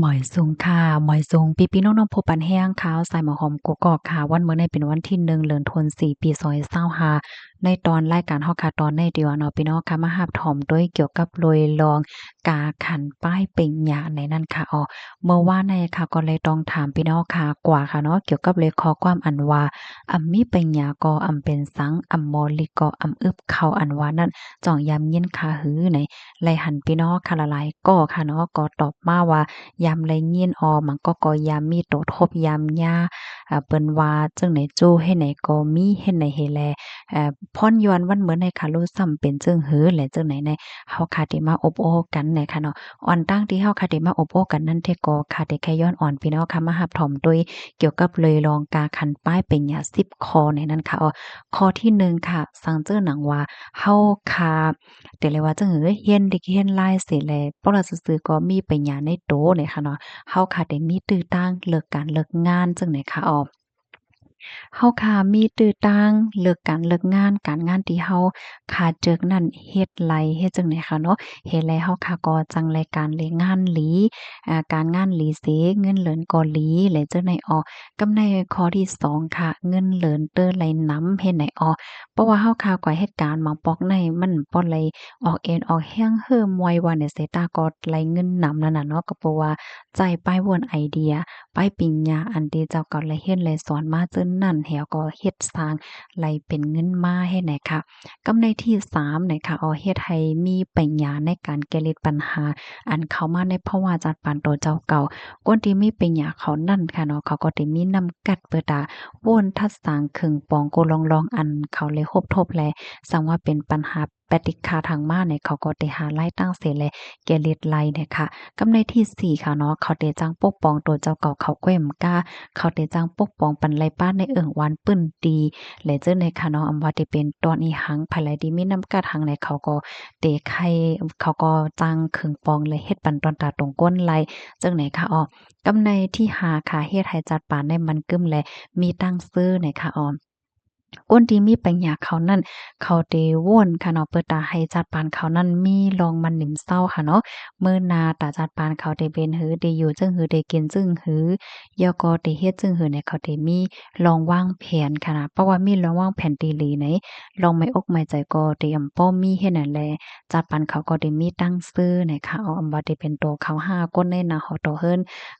ໝາຍສູງຄ່ະ ໝາຍສູງພີ່ໆນ້ອງໆຜູ້ປັນແຮງ ຂ່າວສາຍໝາກຫອມກກອກຄ່ະ. ວັນມື້ນີ້ເປັນວັນທີໜຶ່ງ ເດືອນທັນວາ ປີສອງພັນຊາວຫ້າ ໃນຕອນລາຍການເຮົາຄ່ະ ຕອນໃນທີ່ວ່າເນາະ ພີ່ນ້ອງຄ່ະ ມາຮັບຖອມໂດຍກ່ຽວກັບໂດຍລອງກາຂັນປ້າຍປະລິນຍາໃນນັ້ນຄ່ະ. ເອົາ ເມື່ອວານນີ້ຄ່ະ ກໍເລີຍຕ້ອງຖາມພີ່ນ້ອງຄ່ະກວ່າຄ່ະເນາະ ກ່ຽວກັບເລື່ອງຂໍ້ຄວາມອັນວ່າ ອຳມີປະລິນຍາກໍອຳເປັນສັງ ອຳມໍລິກໍອຳອຶບເຂົ້າ ອັນວ່ານັ້ນ ຈ້ອງຍາມຍິນຄ່ະຫື ໃນ ແລະ ຫັນພີ່ນ້ອງຄ່ະຫຼາຍໆກໍຄ່ະເນາະ ກໍຕອບມາວ່າ ຍາມໄດ້ຍິນ ອອ ມັນກໍ ກໍຍາມມີໂຕທົບຍາມຍາ ເອີ ເພິ່ນວ່າຈັ່ງໃດ ຈູ້ເຮັດໃດກໍມີ ເຮັດໃດເຮັດແລ ເອີ ພອນຍ້ອນວັນເມີນໃຫ້ຄ່ະ ຮູ້ຊ້ຳເປັນຈັ່ງຫື ແລະ ຈັ່ງໃດໃນ ເຮົາຄ່ະໄດ້ມາອົບໂອ້ກັນໃນຄ່ະເນາະ. ອ່ອນຕັ້ງທີ່ເຮົາຄ່ະໄດ້ມາອົບໂອ້ກັນນັ້ນແທ້ກໍ ຄ່ະໄດ້ແຄ່ຍ້ອນອອນພີ່ນ້ອງຄ່ະ ມາຮັບຖອມໂດຍກ່ຽວກັບເລື່ອງກາຂັນປ້າຍປະລິນຍາສິບຂໍ້ໃນນັ້ນຄ່ະ. ເອົາ ຂໍ້ທີໜຶ່ງຄ່ະ ສັງເຈີໜັງວ່າ ເຮົາຄ່ະ ແຕ່ລະວ່າຈັ່ງເຮີ ຮຽນລິກຮຽນລາຍເສແລ ປະຫວັດຊື່ໆກໍມີປະລິນຍາໃນໂຕໃນຄ່ະເນາະ ເຮົາຄ່ະໄດ້ມີຕື້ຕາງເລີກການເລີກງານຈັ່ງໃດຄ່ະ. ເອົາ ເຮົາຄ່ະມີຕື້ຕາງເລີກການເລີກງານ ການງານທີ່ເຮົາຄ່ະເຈີກນັ້ນ ເຮັດໄລເຮັດຈັ່ງໃດຄ່ະເນາະ ເຮັດໄລເຮົາຄ່ະກໍຈັ່ງໄລການເລີກງານລີ ອາ ການງານລີເສ ເງິນເດືອນກໍລີ ແລະ ຈັ່ງໃດ. ເອົາ ກັບໃນຂໍ້ທີສອງຄ່ະ ເງິນເດືອນເຕີໄລນຳ ເຮັດໃດ. ເອົາ ເພາະວ່າເຮົາຄ່ະກວ່າເຮັດການບາງປອກໃນ ມັນບໍ່ໄລອອກເອັນອອກແຮງເຮີ່ມໄວວ່າໃນເສຕາກໍໄລເງິນນຳນັ້ນນະເນາະ ກໍເພາະວ່າໃຊ້ປ້າຍວນໄອເດຍ ປ້າຍປະລິນຍາ ອັນທີ່ເຈົ້າກໍໄລຮຽນໄລສອນມາເຊິ່ງນັ້ນ ແລ້ວກໍເຮັດສ້າງໄລເປັນເງິນມາເຮັດໃດຄ່ະ. ກັບໃນທີສາມໃນຄ່ະ ເອົາ ເຮັດໃຫ້ມີປະລິນຍາໃນການແກ້ລິດບັນຫາ ອັນເຂົ້າມາໃນພາວະຈັດປານໂຕເຈົ້າເກົ່າ. ຄົນທີ່ມີປະລິນຍາເຂົານັ້ນຄ່ະເນາະ ເຂົາກໍໄດ້ມີນ້ຳກັດເພື່ອຕາ ໂວນທັດສາງເຄິ່ງປອງໂກລອງລອງ ອັນເຂົາໄດ້ຮົບທົບແລ ສັງວ່າເປັນບັນຫາປະຕິກຂາທັງມາໃນ ເຂົາກໍໄດ້ຫາລາຍຕັ້ງເສແລ ແກ້ລິດໄລເນຍຄ່ະ. ກັບໃນທີສີ່ຄ່ະເນາະ ເຂົາໄດ້ຈັ່ງປົກປ້ອງໂຕເຈົ້າເກົ່າເຂົາແກ້ມກ້າ ເຂົາໄດ້ຈັ່ງປົກປ້ອງປັນໄລປ້າໃນເອີ່ງວານພື້ນທີ່ ແລະ ເຈົ້າໃນຄ່ະເນາະ ອຳວ່າໄດ້ເປັນຕອນອີ່ຫຍັງ ໃຜລະທີ່ມີນ້ຳກັດຫາງໃນ ເຂົາກໍໄດ້ໄຄ ເຂົາກໍຈັ່ງເຄິ່ງປອງ ແລະ ເຮັດປັນຕອນຕາຕົງກົ້ນໄລ ຈັ່ງໃດຄ່ະ. ເອົາ ກັບໃນທີຫ້າຄ່ະ ເຮັດໃຫ້ຈັດປານໃນມັນກຶ້ມ ແລະ ມີຕັ້ງຊື່ໃນຄ່ະ. ເອົາ ຄົນທີ່ມີປະລິນຍາເຂົານັ້ນ ເຂົາໄດ້ໂວນຄ່ະເນາະ ເພື່ອຕາໃຫ້ຈັດປານເຂົານັ້ນມີລອງມັນນິມເຊົາຄ່ະເນາະ ມື້ໜ້າຕາຈັດປານເຂົາໄດ້ເປັນຫື ໄດ້ຢູ່ຈັ່ງຫື ໄດ້ກິນຈັ່ງຫື ແລ້ວກໍໄດ້ເຮັດຈັ່ງຫືໃນ ເຂົາໄດ້ມີລອງວາງແຜນຄ່ະນະ. ເພາະວ່າມີລອງວາງແຜນທີ່ດີໃນ ລອງໝາຍອົກໝາຍໃຈກໍໄດ້ອຳປ້ອມມີເຮັດນັ້ນແລ ຈັດປານເຂົາກໍໄດ້ມີຕັ້ງຊື່ໃນຄ່ະ. ເອົາ ອຳວ່າໄດ້ເປັນໂຕເຂົາຫ້າຄົນໃນນາຮອດໂຕເຮືອນ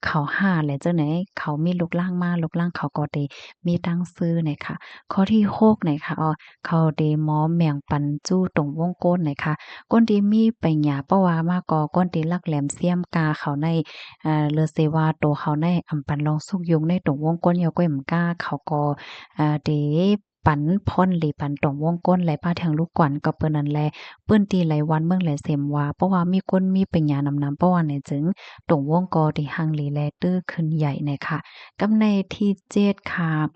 ເຂົາຫ້າ ແລະ ຈັ່ງໃດເຂົາມີລູກຫຼານມາ ລູກຫຼານເຂົາກໍໄດ້ ມີຕັ້ງຊື່ໃນຄ່ະ. ຂໍ້ທີຫົກໃນຄ່ະ ເອົາ ເຂົາໄດ້ມອມແບ່ງປັນສູ່ຕົງວົງກົ້ນໃນຄ່ະ. ຄົນທີ່ມີປະລິນຍາ ເພາະວ່າມາກໍຄົນທີ່ຫຼັກແຫຼມຊຽມກ້າເຂົາໃນ ເອີ ຫຼືເສວ່າໂຕເຂົາໃນ ອຳປັນລອງຊຸກຍູ້ໃນຕົງວົງກົ້ນ ເຍົາກ້ອຍມາກ້າ ເຂົາກໍ ເອີ ໄດ້ ປັນພອນລີປັນຕົງວົງກົ້ນ ແລະ ປະເທງລູກກວນ ກໍເປີນນັ້ນແລ ເປີ້ນທີ່ໄລວັນເມືອງແລເສັມວ່າ ເພາະວ່າມີຄົນມີປະຍານຳນຳ ເພາະວ່າໃນຈຶ່ງຕົງວົງກໍໄດ້ຮັ່ງລີ ແລະ ຕື້ຂຶ້ນໃຫຍ່ໃນຄ່ະ. ກັບໃນທີເຈັດຄ່ະ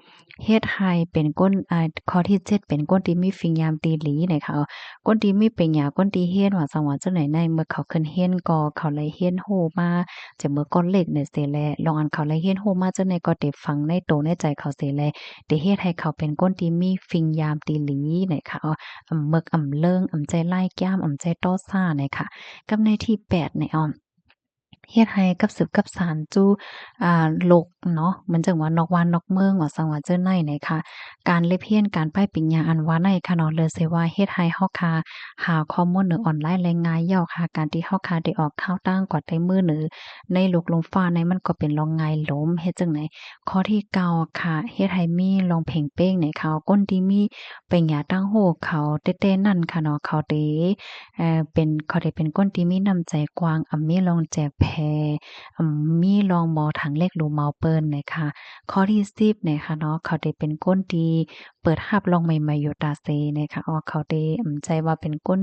ເຮັດໃຫ້ເປັນຄົນ ອາ ຂໍ້ທີເຈັດ ເປັນຄົນທີ່ມີວິນຍານທີ່ດີໃນຄ່ະ. ຄົນທີ່ມີປະຍາ ຄົນທີ່ຮຽນວ່າ ສັງວ່າຈັ່ງໃດໃນ ເມື່ອເຂົາຂຶ້ນຮຽນກໍເຂົາໄລຮຽນຮູ້ມາ ຈາກເມື່ອກ່ອນເລັກໃນເສແລ ລອງອັນເຂົາໄລຮຽນຮູ້ມາຈັ່ງໃດກໍໄດ້ຝັງໃນໂຕໃນໃຈເຂົາເສແລ ໄດ້ເຮັດໃຫ້ເຂົາເປັນຄົນທີ່ມີວິນຍານທີ່ດີໃນຄ່ະ. ເອົາ ອຳເມິກອຳເລີງ ອຳໃຈຫຼາຍກາມ ອຳໃຈຕໍ່ຊ້າໃນຄ່ະ. ກັບໃນທີແປດໃນ ເອົາ ເຮັດໃຫ້ກັບສືບກັບສານສູ່ ອາ ໂລກເນາະ ມັນຈັ່ງວ່ານອກບ້ານນອກເມືອງວ່າ ສັງວ່າເຈົ້າໃນໃນຄ່ະ. ການເລັບຮຽນ ການປ້າຍປິນຍາອັນວ່າໃນຄ່ະເນາະ ເລີຍເສວ່າເຮັດໃຫ້ເຮົາຄ່ະຫາຂໍ້ມູນໃນອອນລາຍໄດ້ງ່າຍເຍົາະຄ່ະ. ການທີ່ເຮົາຄ່ະໄດ້ອອກເຂົ້າຕ່າງກວ່າໄດ້ມື້ໜຶ່ງ ໃນໂລກລົມຟ້າໃນ ມັນກໍເປັນລອງງ່າຍລົມ ເຮັດຈັ່ງໃດ. ຂໍ້ທີເກົ້າຄ່ະ ເຮັດໃຫ້ມີລອງເພງເປ້ງໃນຄ່ະ. ຄົນທີ່ມີປະຍາຕັ້ງຮູ້ເຂົາແຕ່ໆນັ້ນຄ່ະເນາະ ເຂົາໄດ້ ເອີ ເປັນ ເຂົາໄດ້ເປັນຄົນທີ່ມີນ້ຳໃຈກວ້າງ ອຳມີລອງແຈກແຜ່ ອຳມີລອງເມົາຖັງເລັກ ຫຼືເມົາເປີ້ນໃນຄ່ະ. ຂໍ້ທີສິບໃນຄ່ະເນາະ ເຂົາໄດ້ເປັນຄົນທີ່ເປີດຮັບລອງໃໝ່ໆຢູ່ຕາເສໃນຄ່ະ. ເອົາ ເຂົາໄດ້ ອຳ ໃຈວ່າເປັນຄົນ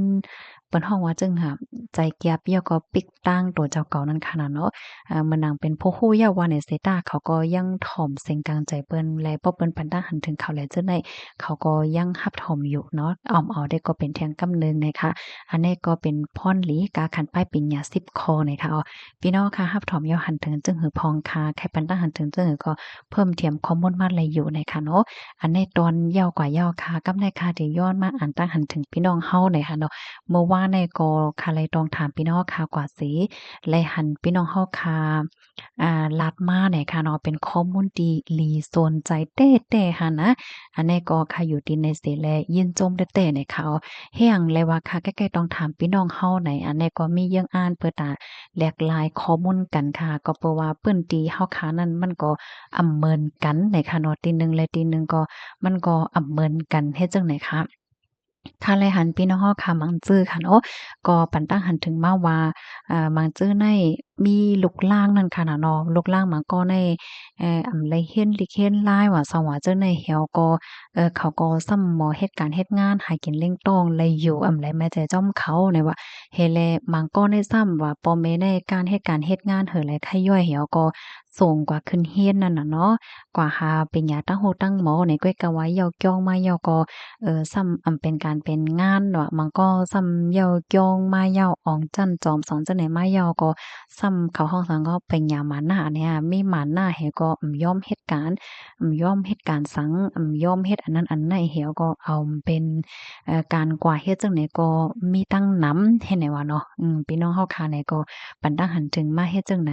ເພິ່ນຮ້ອງວ່າຈັ່ງຫາ ໃຈກຽບ ແລ້ວກໍປິກ ຕ່າງຕົວເຈົ້າເກົ່ານັ້ນຄ່ະນະເນາະ. ເອີ ເມື່ອນາງເປັນຜູ້ຮູ້ເຍົາະວ່າໃນເສຕາ ເຂົາກໍຍັງຖ່ອມເສັງກາງໃຈເພິ່ນ ແລະ ເພາະເພິ່ນປັນຕາຫັນເຖິງເຂົາ ແລະ ເຈົ້າໃນ ເຂົາກໍຍັງຮັບຖ່ອມຢູ່ເນາະ ອ້ອມເອົາໄດ້ກໍເປັນທຽງກຳໜຶ່ງໃນຄ່ະ. ອັນນີ້ກໍເປັນພອນລີກາຂັນປ້າຍປິນຍາສິບຂໍ້ໃນຄ່ະ. ເອົາ ພີ່ນ້ອງຄ່ະ ຮັບຖ່ອມເຍົາະຫັນເຖິງຈຶ່ງຫືພອງຄ່ະ ໃຄ່ປັນຕາຫັນເຖິງຈຶ່ງຫືກໍເພີ່ມທຽມຂໍ້ມູນມາໄດ້ຢູ່ໃນຄ່ະເນາະ. ອັນນີ້ຕອນເຍົາະກວ່າເຍົາະຄ່ະ ກັບໃນຄ່ະ ທີ່ຍ້ອນມາອ່ານຕາຫັນເຖິງພີ່ນ້ອງເຮົາໃນຄ່ະເນາະ ເມື່ອວາ ອັນນີ້ກໍຂ້າໄດ້ຕ້ອງຖາມພີ່ນ້ອງເຮົາຂ້າກວ່າເສ ແລະ ຫັ້ນພີ່ນ້ອງເຮົາຂ້າ ອ່າ ລາດມາແນ່ຄ່ະເນາະ ເປັນຂໍ້ມູນທີ່ລີຊົນໃຈແທ້ໆຫັ້ນນະ. ອັນນີ້ກໍຂ້າຢູ່ທີ່ໃນເສ ແລະ ຍິນຊົມແທ້ໆໃນຂ່າວ ແຮງ ແລະ ວ່າຂ້າໃກ້ໆຕ້ອງຖາມພີ່ນ້ອງເຮົາໃນ ອັນນີ້ກໍມີເຢີ້ງອ່ານເປີດຕາຫຼາກຫຼາຍຂໍ້ມູນກັນຄ່ະ ກໍເພາະວ່າພື້ນທີ່ເຮົາຂ້ານັ້ນມັນກໍອຳເໝືອນກັນໃນຄ່ະເນາະ ທີ່ໜຶ່ງ ແລະ ທີ່ໜຶ່ງກໍມັນກໍອຳເໝືອນກັນ ເຮັດຈັ່ງໃດຄ່ະ? ຄ່ະ ແລະ ຫັ້ນພີ່ນ້ອງເຮົາຂ້າ ບາງຈື່ຄ່ະເນາະ ກໍປັນຕັ້ງຫັນເຖິງມາວ່າ ເອີ ບາງຈື່ໃນມີລູກຫຼານນັ້ນຄ່ະນະເນາະ ລູກຫຼານບາງກໍໃນ ເອີ ອຳໄລເຮັນລິກເຮັນລາຍວ່າ ສອງວ່າຈື່ໃນແຮວກໍ ເອີ ເຂົາກໍຊ້ຳບໍ່ເຮັດການເຮັດງານຫາກິນລ້ຽງຕ້ອງໄລຢູ່ ອຳໄລແມ່ໃຈຈ້ອມເຂົາໃນວ່າ ເຮັດແລະ ບາງກໍໃນຊ້ຳວ່າ ພໍ່ແມ່ໃນການເຮັດການເຮັດງານເຫີໄລໄຄຍ້ອຍແຮວກໍ ສົ່ງກວ່າຂຶ້ນຮຽນນັ້ນນະເນາະ ກວ່າຫາປະລິນຍາຕັ້ງໂຮຕັ້ງໝໍໃນ ກ້ອຍກະວ່າເຍົ້າຈ້ອງມາເຍົ້າກໍ ເອີ ຊ້ຳອຳເປັນການເປັນງານວ່າ ບາງກໍຊ້ຳເຍົ້າຈ້ອງມາເຍົ້າອອງຊັ້ນຈອມສອງຊັ້ນໃນມາເຍົ້າກໍຊ້ຳເຂົ້າຫ້ອງສັງກໍປະລິນຍາມານະອັນນີ້ ມີມານະແຮວກໍອຳຍອມເຮັດການ ອຳຍອມເຮັດການສັງ ອຳຍອມເຮັດອັນນັ້ນອັນໃນແຮວກໍເອົາເປັນ ເອີ ການກວ່າເຮັດຈັ່ງໃດກໍມີຕັ້ງນຳ ເຮັດໃດວ່າເນາະ ອືມ ພີ່ນ້ອງເຮົາຂ້າໃນກໍ ປັນຕັ້ງຫັນເຖິງມາເຮັດຈັ່ງໃດ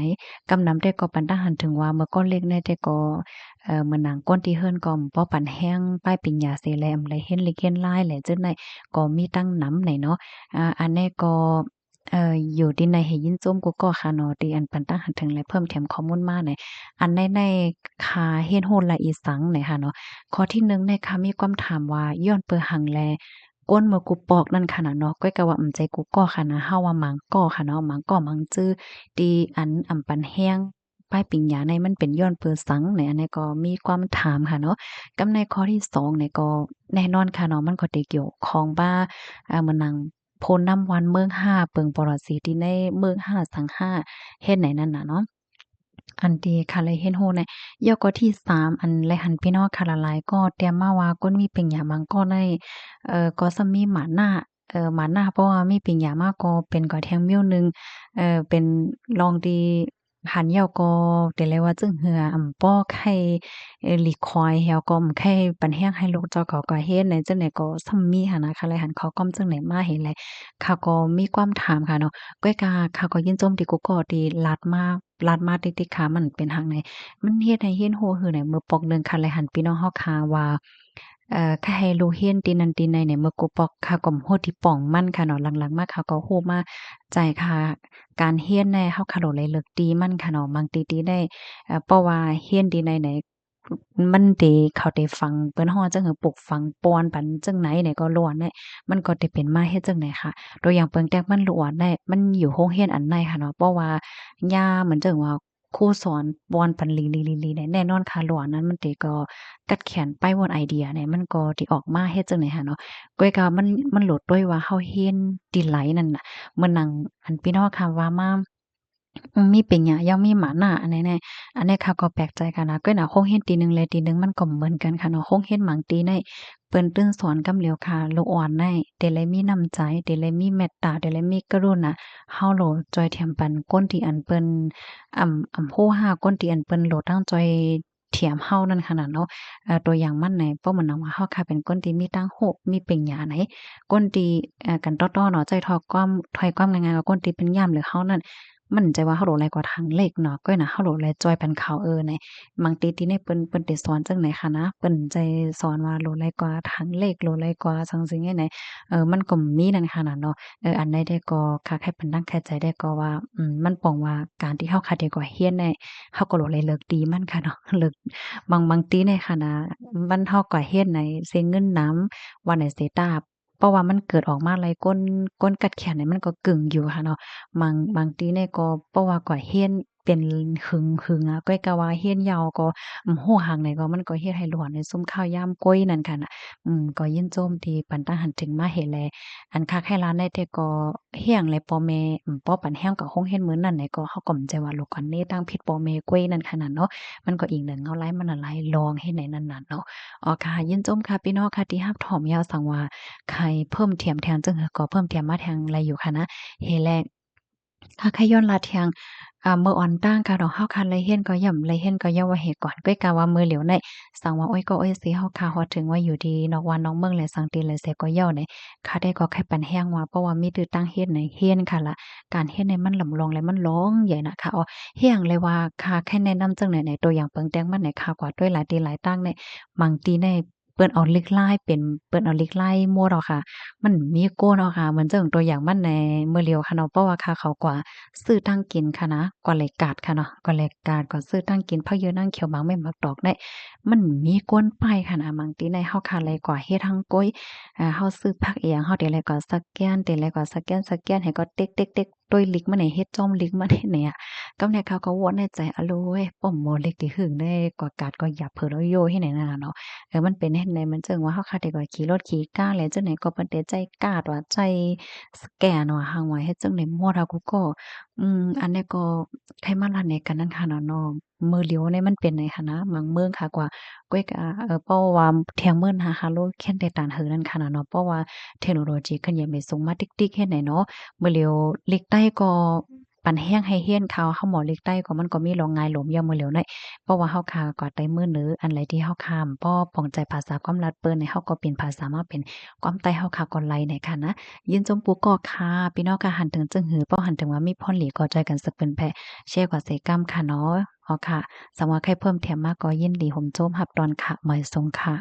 ກຳນຳແຕ່ກໍປັນຕັ້ງຫັນເຖິງວ່າ ເມື່ອກ່ອນເລັກໃນແຕ່ກໍ ເອີ ເໝືອນໜັງຄົນທີ່ເຮືອນກໍບໍ່ປັນແຮງປ້າຍປະລິນຍາເສ ແລະ ອຳໄລເຮັນລິກເຮັນລາຍ ແລະ ຈະໃນກໍມີຕັ້ງນຳໃນເນາະ ອາ ອັນໃດກໍ ເອີ ຢູ່ທີ່ໃນໃຫ້ຍິນຊົມກູ່ກໍຄ່ະເນາະ ທີ່ອັນປັນຕັ້ງຫັນເຖິງ ແລະ ເພີ່ມແຖມຂໍ້ມູນມາໃນ ອັນໃດໃນຄ່າຮຽນຮູ້ລະອີ່ສັງໃນຄ່ະເນາະ ຂໍ້ທີໜຶ່ງໃນຄ່າມີຄວາມຖາມວ່າ ຍ້ອນເປີຫຍັງແລ ກົ້ນເມື່ອກູ່ປອກນັ້ນຄ່ະນະເນາະ ກ້ອຍກະວ່າອຳໃຈກູ່ກໍຄ່ະນະ ເຮົາວ່າມັງກໍຄ່ະເນາະ ມັງກໍມັງຈື່ ທີ່ອັນອຳປັນແຮງປ້າຍປະລິນຍາໃນມັນເປັນຍ້ອນເປີສັງໃນ ອັນໃດກໍມີຄວາມຖາມຄ່ະເນາະ ກັບໃນຂໍ້ທີສອງໃນກໍແນ່ນອນຄ່ະເນາະ ມັນກໍໄດ້ກ່ຽວຂ້ອງວ່າ ເອີ ເໝືອນໜັງໂພນຳວັນເມືອງຫ້າ ເປິງປໍລະສີ ທີ່ໃນເມືອງຫ້າສັງຫ້າ ເຮັດໃດນັ້ນນະເນາະ. ອັນທີ່ຂ້າໄດ້ຮຽນຮູ້ໃນ ແລ້ວກໍທີສາມ ອັນໄດ້ຫັນພີ່ນ້ອງຂ້າຫຼາຍໆກໍຕຽມມາວ່າ ຄົນມີປະລິນຍາມັງກໍໃນ ເອີ ກໍຊ້ຳມີມານະ ເອີ ມານະ ເພາະວ່າມີປະລິນຍາມາກໍເປັນກວ່າແທງມ້ຽວໜຶ່ງ ເອີ ເປັນລອງທີ່ຫັນແລ້ວກໍ ແຕ່ແລວ່າຈຶ່ງເຮືອ ອຳ ບໍ່ໃຄ່ ເອີ ລີຄອຍ ແລ້ວກໍບໍ່ໃຄ່ປັນແຮງໃຫ້ລູກເຈົ້າເຂົາກໍເຮັດໃນຈັ່ງໃດກໍຊ້ຳມີຫັ້ນນະ ຂ້າໄດ້ຫັນຂໍ້ຄວາມຈັ່ງໃດມາເຮັດແລະ ຂ້າກໍມີຄວາມຖາມຄ່ະເນາະ ກ້ອຍກະຂ້າກໍຍິນຊົມທີ່ກູ່ກໍທີ່ລາດມາ ລາດມາຕິດໆຄ່າ ມັນເປັນຫຍັງໃດ ມັນເຮັດໃຫ້ຮຽນຮູ້ຄືໃດ ເມື່ອປອກໜຶ່ງຄ່າ ແລະ ຫັ້ນພີ່ນ້ອງເຮົາຄ່າວ່າ ເອີ ຄ່າໃຫ້ລູກຮຽນທີ່ນັ້ນທີ່ໃດໃນ ເມື່ອກູ່ປອກຄ່າກໍບໍ່ຮູ້ທີ່ປ່ອງມັນຄ່ະເນາະ ຫຼັງໆມາຄ່າກໍຮູ້ມາໃຈຄ່າ ການຮຽນໃນເຮົາຄ່າໂຫຼໄລເລິກຕີມັນຄ່ະເນາະ ບາງທີຕີໃດ ເອີ ເພາະວ່າຮຽນທີ່ໃດໃນ ມັນເດ ເຂົາເດຝັງ ເພິ່ນຮ້ອງຈັ່ງຄື ປູກຝັງປ່ອນປັນຈັ່ງໃດໃນກໍລ້ວນໃນ ມັນກໍເດເປັນມາເຮັດຈັ່ງໃດຄ່ະ ຕົວຢ່າງເບິ່ງແຕ່ມັນລ້ວນໃນ ມັນຢູ່ໂຮງຮຽນອັນໃດຄ່ະເນາະ ເພາະວ່າຍາມັນຈັ່ງວ່າ ຄູສອນປ່ອນປັນລີໆໆໃນ ແນ່ນອນຄ່າ ລ້ວນນັ້ນມັນເດກໍກັດແຂນໄປວົນໄອເດຍໃນ ມັນກໍເດອອກມາເຮັດຈັ່ງໃດຫັ້ນເນາະ ກ້ອຍກະວ່າມັນ ມັນໂຫຼຕົວວ່າເຮົາຮຽນທີ່ໃດນັ້ນນະ ເໝືອນໜັງອັນພີ່ນ້ອງຄ່າວ່າມາ ອືມ ມີປະລິນຍາ ຍັງມີມານະ ອັນໃດແນ່ ອັນໃດຂ້າກໍແປກໃຈກັນນະ ກໍນະ ໂຮງຮຽນທີ່ໜຶ່ງແລະທີ່ໜຶ່ງມັນກໍບໍ່ເໝືອນກັນຄ່ະເນາະ ໂຮງຮຽນບາງທີ່ໃນ ເພິ່ນຕື່ນສອນກຳຫຼຽວຄ່າ ລູກອ່ອນໃນ ແຕ່ລະມີນ້ຳໃຈ ແຕ່ລະມີເມດຕາ ແຕ່ລະມີກະລຸນາ ເຮົາໂຫຼຈອຍຖຽມປັນຄົນທີ່ອັນເພິ່ນ ອຳ ອຳ ຮູ້ຫາຄົນທີ່ອັນເພິ່ນໂຫຼຕັ້ງຈອຍຖຽມເຮົານັ້ນຂະໜາດເນາະ ເອີ ຕົວຢ່າງມັນໃນ ເພາະເໝືອນໜັງວ່າເຮົາຄ່າເປັນຄົນທີ່ມີທາງຮູ້ ມີປະລິນຍາໃນ ຄົນທີ່ ເອີ ກັນຕໍ່ໆເນາະ ໃຊ້ຖ້ອຍຄວາມ ຖ້ອຍຄວາມງ່າຍໆວ່າຄົນທີ່ເປັນຢ້າມຫຼືເຮົານັ້ນ ມັນຈະວ່າເຮົາໂຫຼຫຼາຍກວ່າທາງເລກເນາະ ກໍນະ ເຮົາໂຫຼຫຼາຍຈອຍປັນເຂົາ ເອີ ໃນ ບາງທີທີ່ໃນເພິ່ນ ເພິ່ນໄດ້ສອນຈັ່ງໃດຄະນະ ເພິ່ນຈະສອນວ່າໂຫຼຫຼາຍກວ່າທາງເລກ ໂຫຼຫຼາຍກວ່າສັງສິງໃດ ເອີ ມັນກໍມີນັ້ນຂະນະເນາະ ເອີ ອັນໃດແດ່ກໍ ຄະ ໃຫ້ເພິ່ນຕັ້ງໃຈແດ່ກໍວ່າ ອືມ ມັນປ່ອງວ່າການທີ່ເຮົາຄະເດກວ່າຮຽນໃນ ເຮົາກໍໂຫຼໄດ້ເລີກຕີມັນຄະເນາະ ເລີກ ບາງ ບາງທີໃນຄະນະ ມັນ ເຮົາກໍຮຽນໃນເສຍເງິນນຳ ວ່າໃນເສຍຕາ ເພາະວ່າມັນເກີດອອກມາຫຼາຍຄົນ ຄົນກັດແຂນໃນມັນກໍກຶງຢູ່ຄະເນາະ ບາງ ບາງທີໃນກໍເພາະວ່າກໍຮຽນ ເປັນຫຶງຫຶງອະ ກ້ອຍກະວ່າຮຽນຍາວກໍ ອືມ ຮູ້ຫາງໃດກໍ ມັນກໍເຮັດໃຫ້ຫຼວນໃນຊຸມຄາວຍາມກ້ອຍນັ້ນຄະນະ ອືມ ກໍຍິນຊົມທີ່ປັນຕັ້ງຫັນເຖິງມາເຮັດແລ ອັນຄາໄຄລານໄດ້ແຕ່ກໍຮຽງແລ ພໍ່ແມ່ ອືມ ບໍ່ປັນແຮງກັບໂຮງຮຽນມື້ນັ້ນໃດກໍ ເຮົາກໍບໍ່ໃຈວ່າລູກກອນເນຕັ້ງຜິດພໍ່ແມ່ກ້ອຍນັ້ນຂະໜາດເນາະ ມັນກໍອີກໜຶ່ງເອົາຫຼາຍ ມັນຫຼາຍລອງເຮັດໃນນັ້ນນະເນາະ ອໍ ຄະ ຍິນຊົມຄະ ພີ່ນ້ອງຄະ ທີ່ຮັບຖອມຢາກສັງວ່າ ໃຄເພີ່ມຖຽມແທງ ຈຶ່ງຄືກໍເພີ່ມຖຽມມາແທງໄດ້ຢູ່ຄະນະ ເຮັດແລ ຖ້າໃຄຍ້ອນລາດທຽງ ອາ ເມື່ອອອນຕ່າງກະເນາະ ເຮົາຄະໄດ້ຮຽນກໍຢ່ອມ ໄດ້ຮຽນກໍຢ່ອມວ່າເຮກອນ ກ້ອຍກາວ່າມື້ຫຼຽວໃນ ສັງວ່າ ໂອ້ຍ ກໍໂອ້ຍ ຊິເຮົາຄະຮອດເຖິງວ່າຢູ່ທີ່ນອກບ້ານນອກເມືອງແລະສັງຕິແລເສຍກໍເຍົາະໃນ ຄະໄດ້ກໍໄຄປັນແຮງວ່າ ເພາະວ່າມີຕື້ຕ່າງຮຽນໃນຮຽນຄະລະ ການຮຽນໃນມັນລຳລອງ ແລະ ມັນລອງໃຫຍ່ນະຄະ ເອີ ຮຽງເລີຍວ່າ ຄະໄຄແນະນຳຈັ່ງໃດໃນ ໂຕຢ່າງເບິ່ງແຕ່ງມັນໃນ ຄະກວ່າໂດຍຫຼາຍຕີຫຼາຍຕ່າງໃນ ບາງຕີໃນ ເພິ່ນເອົາລິກລາຍເປັນ ເພິ່ນເອົາລິກລາຍໝົດເນາະຄະ ມັນມີກົນເນາະຄະ ເໝືອນຈັ່ງໂຕຢ່າງມັນໃນມື້ຫຼຽວຄະເນາະ ເພາະວ່າຄະເຂົາກວ່າຊື້ຕັ້ງກິນຄະນະ ກວ່າແລກກາດຄະເນາະ ກວ່າແລກກາດ ກວ່າຊື້ຕັ້ງກິນ ຜັກເຢີນາງຂຽວ ໝາກເມັດ ໝາກຕອກໃນ ມັນມີກົນໄປຄະນະ ບາງຕີໃນເຮົາຄະໄລກວ່າເຮັດທັງກົຍ ເຮົາຊື້ຜັກອີ່ຫຍັງ ເຮົາເດໄລກວ່າສະແກນ ເດໄລກວ່າສະແກນ ສະແກນໃຫ້ກໍເຕັກໆໆ ໂດຍລິກມັນໃນ ເຮັດຈ້ອມລິກມັນໃນ ກຳແນກເຂົາກໍວອນໃນໃຈ ອາໂລຍ ປ້ອມໝໍລິກທີ່ຫຶງໃນ ກວ່າກາດກໍຢາບເຜີາລາວໂຢເຮັດໃນນັ້ນນະເນາະ ເອີ ມັນເປັນເຮັດໃນ ມັນຈຶ່ງວ່າເຮົາຄະເດກວ່າຂີ່ລົດຂີ່ກາແລະ ຈັ່ງໃດກໍເພິ່ນເດໃຊ້ກາດວ່າໃຊ້ສະແກນວ່າ ຫາງວ່າເຮັດຈັ່ງໃດໝົດ ເຮົາກໍ ອືມ ອັນນີ້ກໍໄຄມາລັດໃນກັນນັ້ນຄະເນາະ ມື້ຫຼຽວໃນມັນເປັນໃນຫັ້ນນະ ບາງເມືອງຄະກວ່າ ກ້ອຍກະ ເອີ ເພາະວ່າທຽງມື້ນາຄະໂລ ແຄນເດຕານເຮີນັ້ນຄະນະເນາະ ເພາະວ່າເທັກໂນໂລຈີຂຶ້ນຢ່າງໄປສູງມາຕິກໆ ເຮັດໃດເນາະ ມື້ຫຼຽວລິກໃຕ້ກໍ ປັນແຮງໃຫ້ຮຽນຄະ ເຮົາໝໍລິກໃຕ້ກໍມັນກໍມີລອງງາຍລົມຢ່າງມື້ຫຼຽວໃນ ເພາະວ່າເຮົາຄະກວ່າໄຕ້ມື້ເນີ ອັນໃດທີ່ເຮົາຄະບໍ່ປອງໃຈພາສາຄວາມລັດເປີນໃນ ເຮົາກໍປິ່ນພາສາມາເປັນຄວາມໃຕ້ ເຮົາຄະກໍໄລ່ໃນຄະນະ ຍິນຊົມປູ່ກໍຄະ ພີ່ນ້ອງຄະ ຫັນເຖິງຈຶ່ງຮື ເພາະຫັນເຖິງວ່າມີພອນຫຼີກໍຊ່ອຍກັນສະເຜີຍແຜ່ ແຊກວ່າເສກຳຄະເນາະ ເຮົາຄະ ສຳວ່າໃຄເພີ່ມແຖມມາກໍຍິນດີໂຮມໂຈມຮັບຕ້ອນຄະ ໝາຍສົງຄະ.